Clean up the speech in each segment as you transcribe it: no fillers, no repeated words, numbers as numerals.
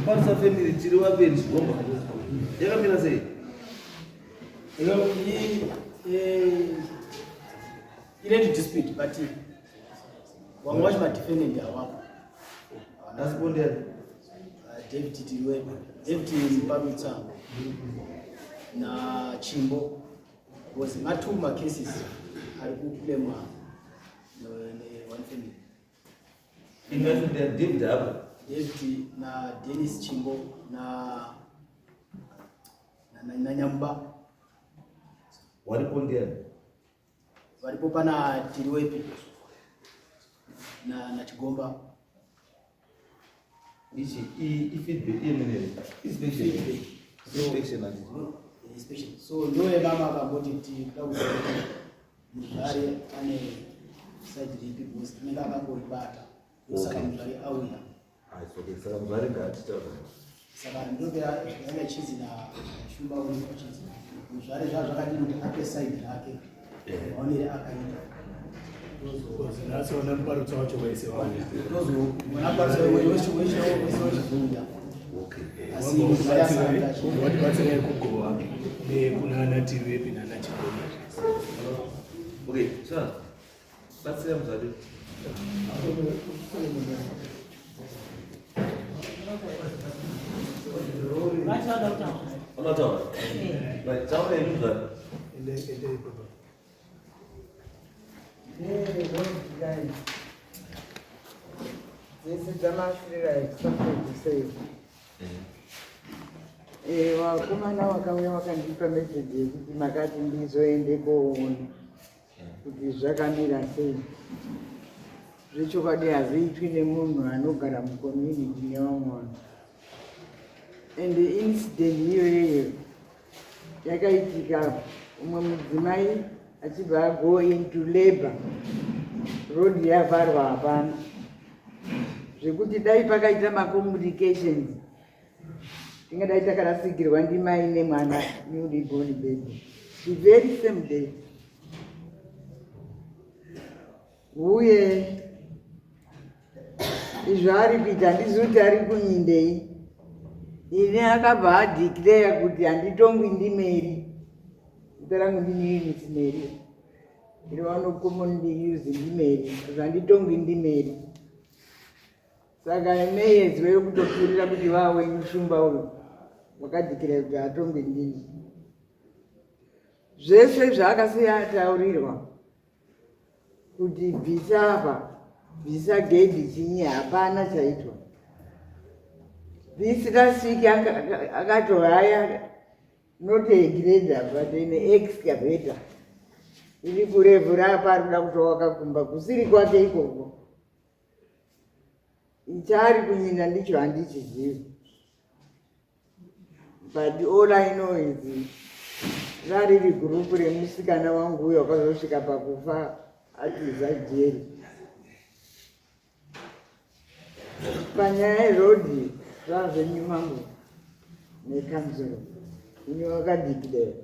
Parisa family tiri vapeni chigomba. Yakamira sei? Hello, Ile dispute but vamwe vacho madefendant awapo. Asi bonde David Tiriwe, David Mparutsa na Chimbo was ma two ma cases ari kuclaimwa ne one family. Imwe David hapo. David na Dennis Chimbo na na, na Nyamba. Waripo ndiani? Varipo pana Tiriwepi na Chigomba. Ichi i feedback iye inspection. Inspection and inspection. So ndoye mama akamboti tinoda kuziva kuti muzvare ane side ripi because anenge akangoibata. Saka muzvare auya. Ah, it's okay. Saka muzvare ngaatitaura. Saka ndoyanga chizi na Shumba uri kuchizi. Muzvare zvazvo zvakadini kuti ape side rake. Maonere akaita. Nhasi vana muparutsa wacho wese vauya. Ndozoona parutsa wese wese wese wechizouya. Okay. Asi muzvare asati achi- Watibatsirai kugowa nekunana Tiriwepi nana Chigomba. Okay, so batsira muzvare. Unotaura? Right, taura henyu muzvare. Ende ende baba. Dzese dzamasirira something Eh, vakomana vakauya vakandipa meseji yekuti makati ndizoende koona kuti zvakamira sei. Zvechokwadi hazviitwi nemunhu anogara mucommunity nevamwe vanhu. And incident iyoyoyo yakaitika umwe mudzimai achibva ago into labor, road yavharwa hapana, zvekuti dai pakaita macommunications tingadai takarasikirwa ndimai nemwana newly born baby the very same day. Uye izvo ari kuita handizi kuti ari kunyindei. Ini akabva adeclare kuti handitongwi ndiMary, zita rangu ndini Eunice Mary, iri vano commonly use ndiMary, handitongwi ndiMary. Saka meyezi wekutopfuurira kuti vawenyu Shumba uyu wakadeclare kuti hatongwi ndini. Zvese zvaakasiya ataurirwa kuti bvisa apa, bvisa gedhi chinyi, hapana chaitwa. This last week akatohaya not a grader but an excavator iri kurevhura apa, ari kuda kutowaka kumba kusiri kwake ikoko. Chaari kunyina ndicho handichizivi, but all I know is rariri gurupu remusikana wangu uyo wakazosvika pakufa atiza jeri. Panyaya yerodhi zvazvenyu mambo nekanzuro, ini wakadeclare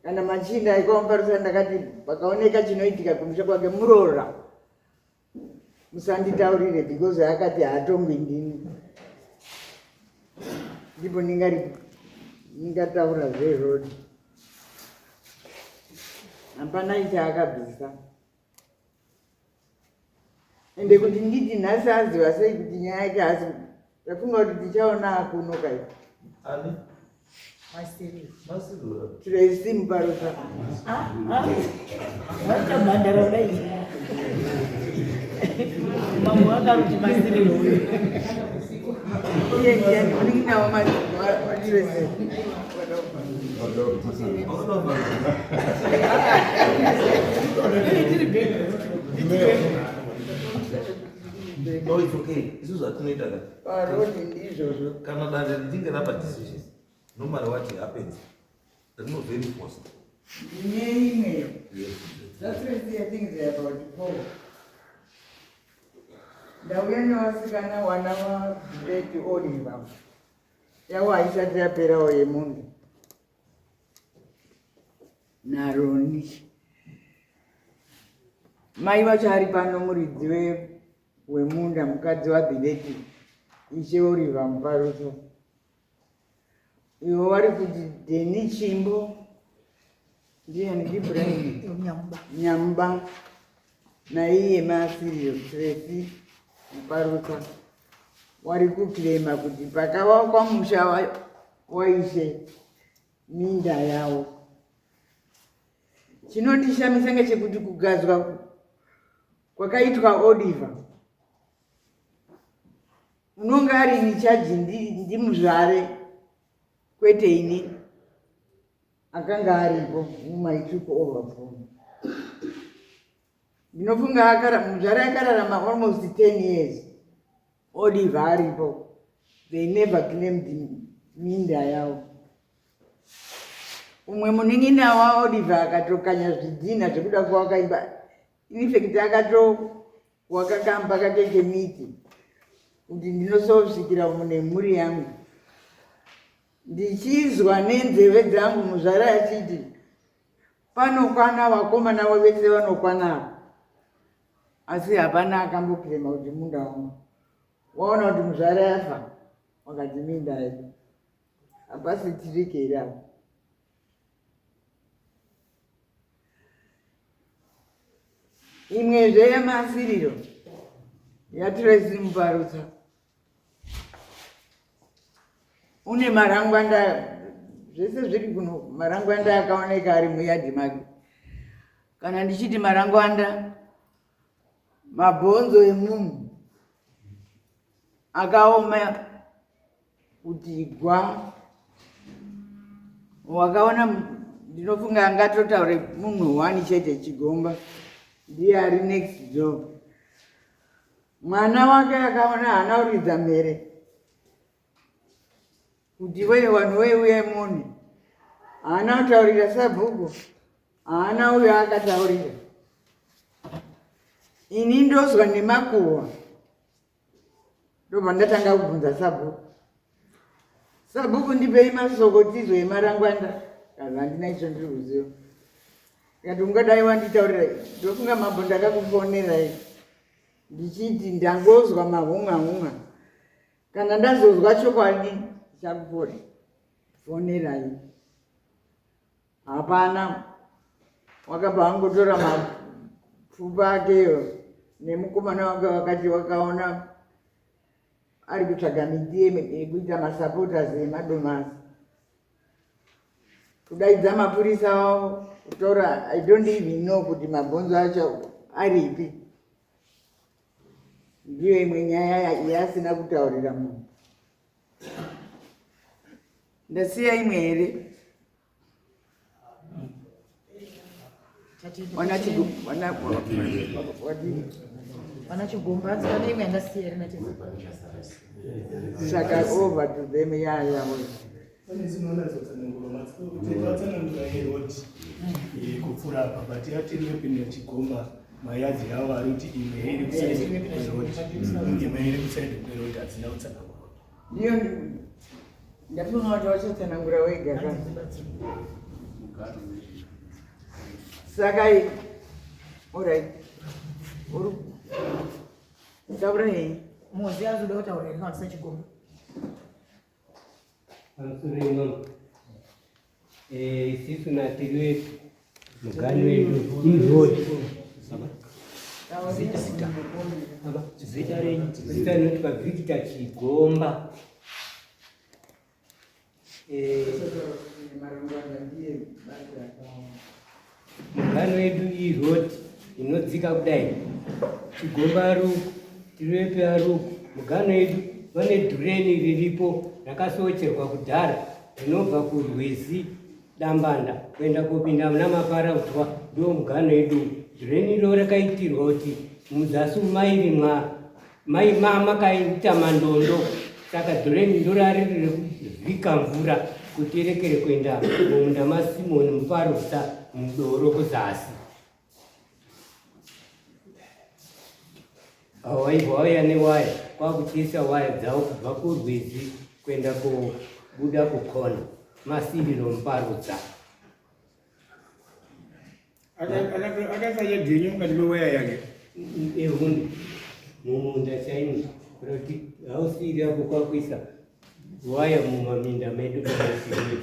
kana machinda aikwamuparisa ndakati pakaoneka chinoitika kumusha kwake muroora musanditaurire because akati haatongwi ndini, ndipo ndingataura zverodhi. Hapana ichaakabvisa. Ende kuti nditi nhasi aziva sei kuti nyaya yake hasi, ndafunga kuti tichaona akuno kai. Ani? Masiri. Masirura. Tracy Muparusa. Vachabhandara kudai. Mambo akaruti masiri uyu. Iye ndiye munin'ina waTracy. Wakadova. No, it's okay. Isu zvatinoita ka. Parodi ndizvozvo. Kana dare richinge rapa decision, no matter what happens, rino very forced. Ndine imwe. ZaTracy, I think they are about four. Ndauya nevasikana wana vaBeti Oliver. Yavo haisati yaperawo yemunda. Naroni. Mai vacho ari pano muridzi wemunda, mukadzi waBhileti. Ishe Oliver Muparutsa. Ivo vari kuti Deni Chimbo ndiani ndiBrian Nyamba. Nyamba naiye Masiriro Tracy Muparutsa wari kuclaima kuti pakavakwa musha waishe minda yavo. Chinondishamisa ngechekuti kugadzwa kwakaitwa Oliver unonge ari in charge ndimuzvare kwete ini akanga aripo whom I took over from. Ndinofunga muzvare akararama almost 10 years Oliver aripo. They never claimed minda yavo. Umwe munin'ina waOliver akatokanya zvidhina zvekuda kuvaka imba. In fact akatowaka kamba kake kemiti kuti ndinososvikira mune mhuri yangu. Ndichizwa nenzeve dzangu muzvare achiti panokwana vakomana vese vanokwana, asi hapana akamboclaima kuti munda wangu. Waona kuti muzvare afa wakati minda yedu hapasi tirike here apa. Imwezve yemasiriro yaTracy Muparutsa une marangwanda zvese zviri kuno, marangwanda akaoneka ari muyadhi make. Kana ndichiti marangwanda, mabhonzo emunhu akaoma kuti gwa. Wakaona, ndinofunga angatotaure munhu wani chete, Chigomba ndiye ari next door. Mwana wake akaona haana kuridza mhere kuti wei vanhu wei uyai muone. Haana kutaurira sabhuku, haana uyo akataurira. Ini ndozwa nemakuhwa, ndobva ndatanga kubvunza sabhuku, sabhuku ndipei masokotizo emarangwanda. Kazi handina icho ndiri kuziva. Kati ungadai wanditaurira. Ndofunga mambo ndakakufonerai ndichiti ndangozwa mahunga hunga, kana ndazozwa chokwadi ndichakufonerai. Hapana, wakabva wangotora mapfupa akeyo nemukomana wake, wakati wakaona ari kutsvaga miti yekuita masupporters emadomasi, kudaidza mapurisa avo kutora. I don't even know kuti mabhonzo acho aripi. Ndiyo imwe nyaya yaasina kutaurira munhu. Ndasiya imwe here? Wana wana wadini? Vana Chigomba, hanzi pane imwe yandasiya here natete? Saka over to them. Ya. Pane zvinonyatsotsanangurwa matsanangura yeroad kupfuura apa, but yatiri yopinda Chigomba, mayadzi avo ari kuti imwe iri kuside kweroad, imwe iri kuside kweroad, hadzina kutsanangurwa. Ndiyo ndafunga kuti wachatsanangura wega ka. Saka alright, uri taura hei. Muzi azoda kutaura here kana Chigomba? Pamusoro inono, isisu natiri wetu mugani wedu iroad. Zita renyu? Zita rinoti Victor Chigomba. Marangwanda ndiye basi rakaoma. Mugano wedu iroad inodzika kudai, Chigomba aruku, Tiriwepi aruku. Mugano wedu vane drain riripo rakasocherwa kudhara rinobva kurwizi Dambanda kuenda kopinda muna Maparautwa. Ndo mugano wedu. Drain iro rakaitirwa kuti muzasi mairimwa makaita mandondo, saka drain ndorariri rekuvhika mvura kuti irekere kuenda mumunda maSimoni Muparusa mudoro kuzasi. Waibva wauya newaya kwakuchiisa waya dzavo kubva kurwizi kuenda kubuda kukona Masiriro Muparutsa. Akasanya dhenyu mukati mewaya yake? Ehunde, mumunda chaimo. Kuda kuti hausi iri apo kwakuisa waya mumaminda medu pamasiriro.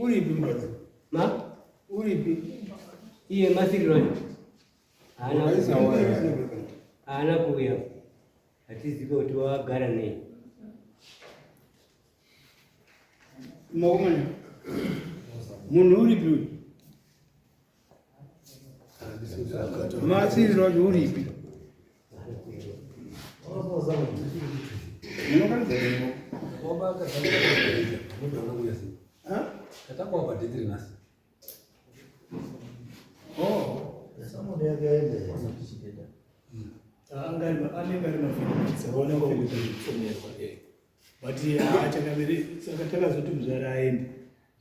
Uripi mukadzi? Ma? Uripi? Iye masiriro acho. Haana kuuya. Hatizivi kuti wagara nei. Makomana. Munhu uripi uyu? Masiriro acho uripi? Anenge ari mafiripitsa vaonekwa kuita zvipfumerwa but chakavere saka takazoti muzvare aende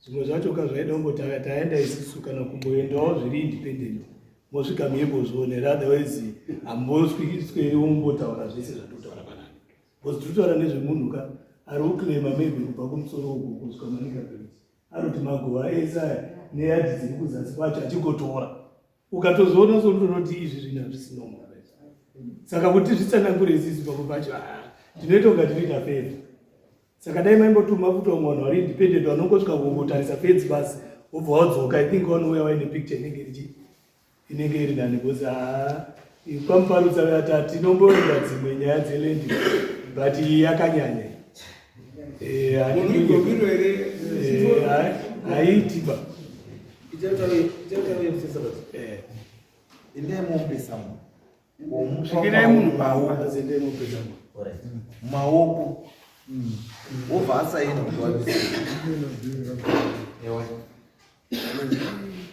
zvimwe zvacho ka zvaida kungoti taenda isusu kana kumboendawo zviri independent mosvika meimbozvionera otherwise hambosweri wombotaura zvese zvatokutaura panani because tiri kutaura nezvemunhu ka ari kuclaima maybe kubva kumusoro uku kusvika manica bridge anoti maguva ese aya neyadhi dziri kuzasi kwacho achingotora ukatozoona sokutonoti izvi zvinhu hazvisi normal saka kuti zvitsanangure isisi pamwe pacho ah, tinoita kunga tinoita fedha saka dai maimbotuma kuti vamwe vanhu vari independent vanongosvika kungotarisa fenzi basi wobva wadzoka i think vanouya vaine picture inenge irichi inenge iri nani because haa kwamuparutsa vati hatinomboenda dzimwe nyaya dzelendi but iyi yakanyanya eh, eh, haiiti ba Endai mopesa munhu. Svikirai munhu maoko. Maoko. Wobva asaina kuti wabisa.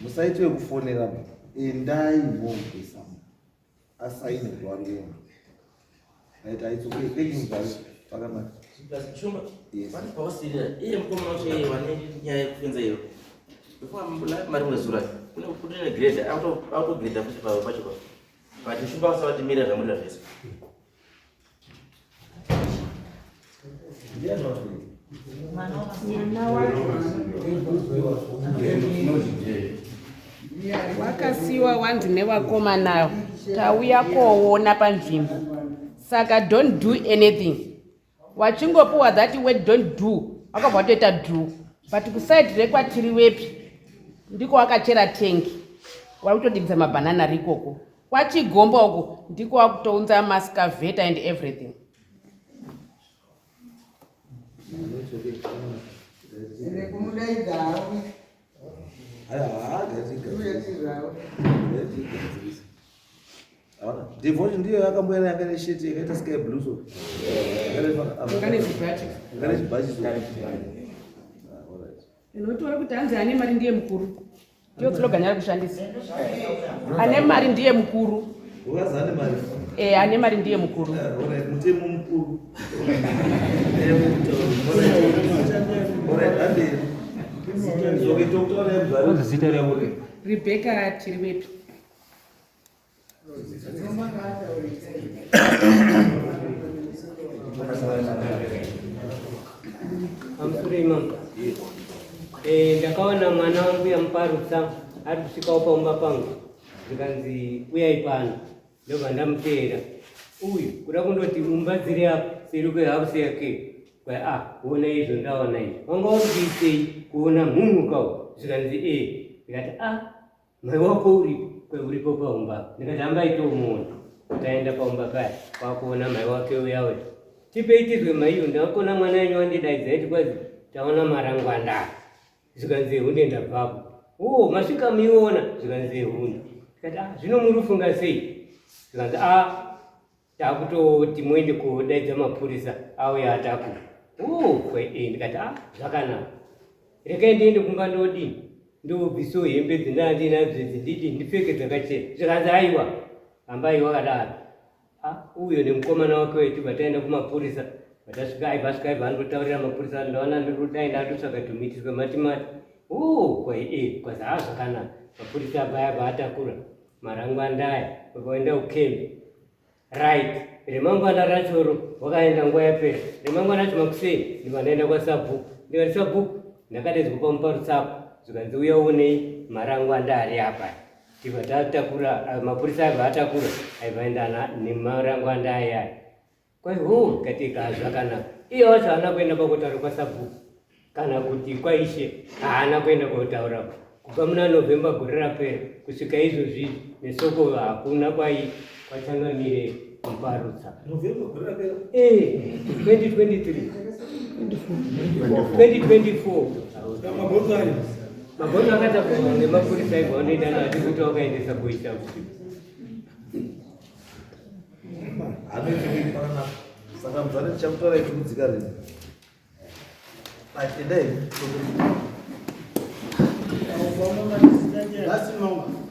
Musaite wekufonera. Endai mopesa munhu. Asaine kuti wariona. Right, it's okay. Thank you, guys. Pakanaka. Shumba, Yes. pane pausirira iye mukomana wacho iye wane nyaya yekufenza iyo before marimwe zura kune kune grade autograde futi pacho pacho but shumba usavatimira zvamurira zvese. Wakasiwa wanzi nevakomana tauya koona panzvimbo saka don't do anything wachingopiwa that word don't do wakabva watoita do but kusaidi rekwatiri wepi ndiko wakachera tengi wari kutodibisa mabhanana rikoko kwachigomba uko ndiko wakutounza mascaveta and everything. Devotion ndiyo yakamboya yanga nesheti yakaita sky blue so. Ngane zvibhachi. Ngane zvibhachi so. Unotora kuti hanzi ane mari ndiye mukuru. Ndiyo slogan yari kushandisa. Ane mari ndiye mukuru. Ukazi ane mari. Eh, ane mari ndiye mukuru. Alright, mutemo mukuru. Alright, ande. Okay, tokutaura yemuzvari. Zita rako. Rebecca Tiriwepi. Pamusoro imam. Eh, ndakaona mwana wangu yamuparutsa ari kusvikawo paumba pangu zvikanzi uyai pano ndobva ndamuteera uyu kuda kundoti umba dziri apo seri kwehouse yake kwai a ah, kuona izvo ndaona izvo wanga uri kuitei kuona mhunhu kawo zvikanzi e ndikati a ah, Mai wako uripo kwe uripo paumba ndikati hambai tomuona taenda paumba paya kwakuona mai wake uya uya tipei tizwe maiyo ndakona mwana wenyu wandidaidza iti kwazi taona marangwanda zvikanzi hunde ndabvapo o masvika muiona zvikanzi hunde ndikati ah zvino murufunga sei zvikanzi ah Takutoti muende kodaidza mapurisa auye atakura. Oh, kwe eh, ndikati ah, zvakanaka. Regai ndiende kumba ndodini? Ndobvisawo hembe dzindaa ndinadzo idzi ndidi ndipfeke dzakachena. Zvikanzi aiwa, hambai wakadaro. Ah, uyo nemukomana wake wetu vataenda kumapurisa. Vatasvika aibva asvika aibva andotaurira mapurisa ndaona ndikudai ndatotsvaga tumiti twematimati. Oh, kwe eh, kwazi ah zvakanaka. Mapurisa abva ayabva atakura. Marangwandaya vakaenda kukembi right remangwana rachoro wakaenda nguva yapera remangwana racho makuseni ndibva ndaenda kwasabhuku ndikati sabhuku ndakadaidzwa pamuparutsapo zvikanzi uya uonei marangwanda ari apa tibva tatakura ah, mapurisa aibva atakura aibva aenda nemarangwanda ayaya. Kwai hoo katika zvakanaka. Iye wacho haana kuenda pakutaura kwasabhuku kana kuti kwaishe haana kuenda kotaura kubva muna November gore rapera kusvika izvozvi nesoko hakuna kwai kwachangamire muparutsa. November gore rapera? Eh, 2023. 2024. Mabhonzo ayo. Mabhonzo akatakurwa nemapurisa aibva vanoenda nawo kuti wakaendesa kuita kuti. Anoita pakanaka. Saka muzvare tichakutaura tikudzika rini. Endai. Last number.